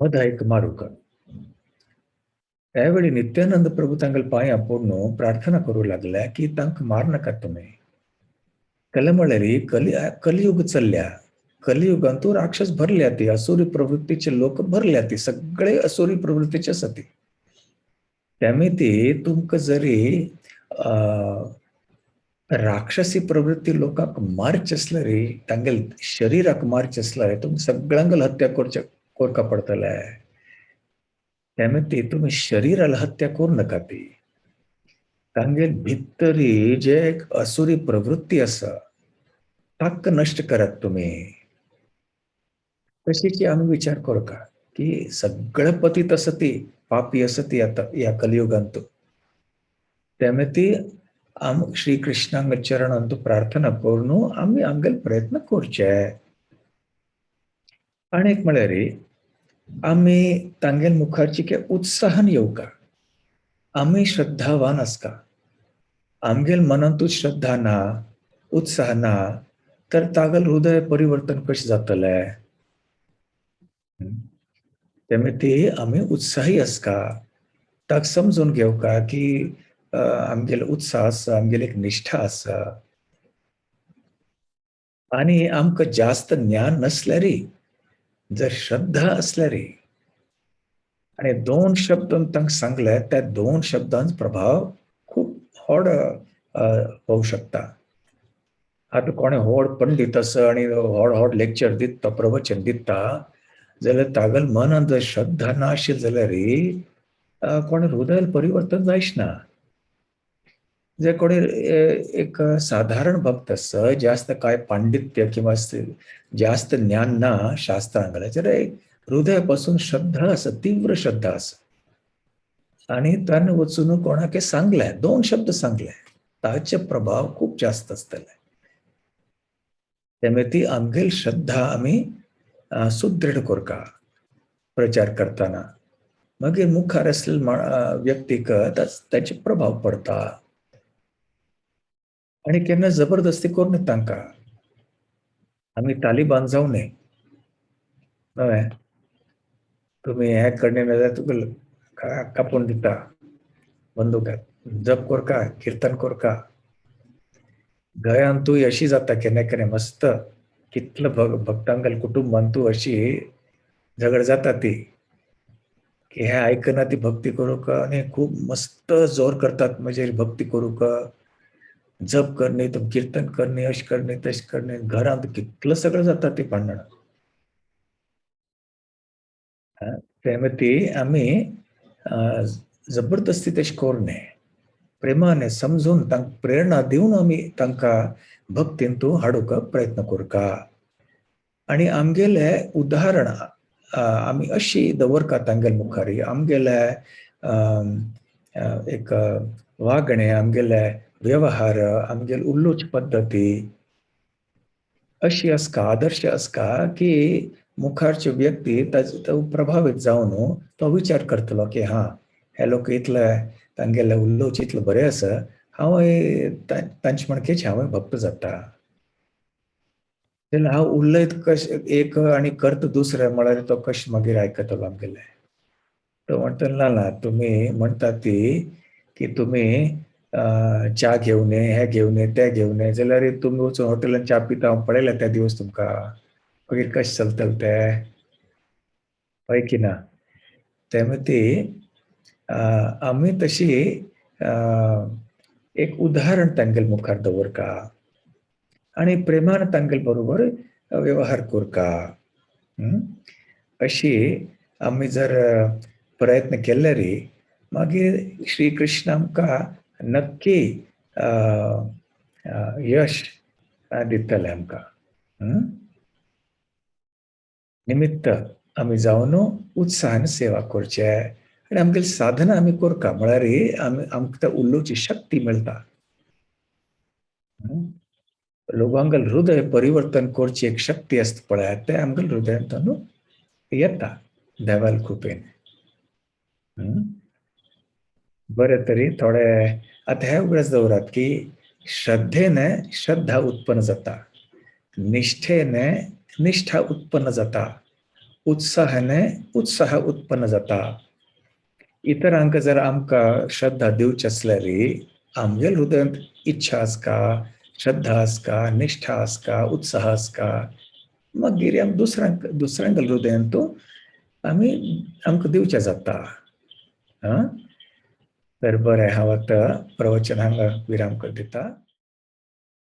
मधाईक मारूंक. त्यावेळी नित्यानंद प्रभू तांगेले पांयां पडून प्रार्थना करूं लागले की तांकां मार नाकात तुमी. कले म्हळ्यार कलियुग चल्ल्या, कलियुगांतू राक्षस भरल्या ती, असुरी प्रवृत्तीचे लोक भरल्या ती, सगळे असुरी प्रवृत्तीचे आसा ती. त्यामुळे ती तुमकां जरी राक्षसी प्रवृत्ती लोकांक मारचे आसल्यार, तांगेले शरीराक मारचे आसल्यार तुमकां सगळ्यांक हत्या करचे करका पडटले. त्यामुळे ती तुमी शरीराला हत्या करूं नाका. ती तांगेल भितरी जे एक असुरी प्रवृत्ती आसा ताका नश्ट करात तुमी. तशीच आमी विचार करका की सगळे पतीत आसा ती, पापी आसा ती आतां ह्या कलियुगांत. त्यामुळे ती आम श्री कृष्णांग चरणांत प्रार्थना करून आमी आमगेले प्रयत्न करचे. आनी एक म्हळ्यार आमी तांगेल मुखारची के उत्साहान येवका, आमी श्रद्धावान आसका. आमगेल मनांतूच श्रद्धा ना, उत्साह ना, तर तागल हृदय परिवर्तन कशें जातलें? तेमी आमी उत्साही आसका, ताका समजून घेवका की आमगेलो उत्साह आसा, आमगेली एक निष्ठा आसा. आनी आमकां जास्त ज्ञान नसल्यारी जर श्रद्धा आसल्यारी आनी दोन शब्द तांकां सांगले, त्या दोन शब्दांचो प्रभाव खूब व्हड होवंक शकता. आतां कोणें व्हड पंडीत आसा आनी व्हड व्हड लेक्चर दिता, प्रवचन दिता, जाल्यार तागेल मनांत जर श्रद्धा ना आशिल्ली जाल्यार कोणें हृदय परिवर्तन जायच ना. जे कोणी एक साधारण भक्त आसा, जास्त काय पांडित्य किंवा जास्त ज्ञान ना शास्त्रांगेलें, जाल्यार एक हृदय पासून श्रद्धा आसा, तीव्र श्रद्धा आसा, आनी ताणें वचून कोणाक सांगलें, दोन शब्द सांगले, ताचे प्रभाव खूब जास्त आसतले. त्यामुळे ती आमगेल श्रद्धा आमी सुदृढ करका प्रचार करतना, मागीर मुखार आसलेल्या व्यक्तीक ताचे प्रभाव पडता. आनी केन्ना जबरदस्ती करूं न्हय तांकां, आमी तालिबान जावं न्हय. हय, तुमी हें करणे नाजाल्यार तुका कापून दिता बंदुकात, जप करका, किर्तन करका. गोंयांतूय अशी जाता केन्ना केन्ना, मस्त कितलो भक्तांगेल कुटुंबांतूय अशी झगड जाता ती, की हें आयकना ती भक्ती करूंक, आनी खूब मस्त जोर करतात म्हजेर भक्ती करूंक, जप करणे, कीर्तन करणे, अशें करणे, तशें करणे, घरांत कितलो सगळें जाता ती भांडणां. तेन्ना ती आमी जबरदस्ती तशें करूं न्हय, प्रेमाने समजून तांकां प्रेरणा दिवन आमी तांकां भक्तींतू हाडूंक प्रयत्न करका. आनी आमगेलें उदाहरण आमी अशी दवरका तांगेले मुखार, आमगेले एक वागणें, आमगेले व्यवहार, आमगेले उलोवची पद्दती अशी आसका, आदर्श आसका की मुखारचे व्यक्ती ताजो प्रभावीत जावन तो विचार करतलो की हा, हे लोक इतले तांगेले उलोवचें इतलें बरें आसा, हांवूय तांचे म्हणकेच हांवूय भक्त जाता. जाल्यार हांव उलयत कशें एक आनी करता दुसरें म्हळ्यार तो कशें मागीर आयकतलो आमगेलें? तो म्हणटलो ना ना, तुमी म्हणटा ती की तुमी च्या घेवन ये, हें घेवन ये, तें घेवन ये, जाल्यार तुमी वचून हॉटेलान च्या पिता हांव पळयलें त्या दिवस तुमकां, मागीर कशें चलतलें तें? हय की ना? तेन्ना ती आमी तशी एक उदाहरण तांगेले मुखार दवरका आनी प्रेमान तांगेले बरोबर व्यवहार करका. अशी आमी जर प्रयत्न केल्यार मागीर श्री कृष्ण आमकां नक्की यश दितले आमकां. निमित्त आमी जावन उत्साहान सेवा करचे आनी आमगेली साधना आमी करका, म्हळ्यार आमी आमकां उलोवची शक्ती मेळटा. लोकांगेल हृदय परिवर्तन करची एक शक्ती आसता पळय, तें आमगेल हृदयांत येता देवाल कृपेन. बरें, तरी थोडे आतां हे उगडास दवरात की श्रद्धेने श्रद्धा उत्पन्न जाता, निष्ठेने निष्ठा उत्पन्न जाता, उत्साहाने उत्साह उत्पन्न जाता. इतरांक जर आमकां श्रद्धा दिवची आसल्यार आमगेल हृदयांत इच्छा आसका, श्रद्धा आसका, निष्ठा आसका, उत्साह आसका, मागीर आम दुसऱ्यांक हृदयांत आमी आमकां दिवचें जाता. तर बरें, हांव आतां प्रवचन हांगा विराम कर दिता.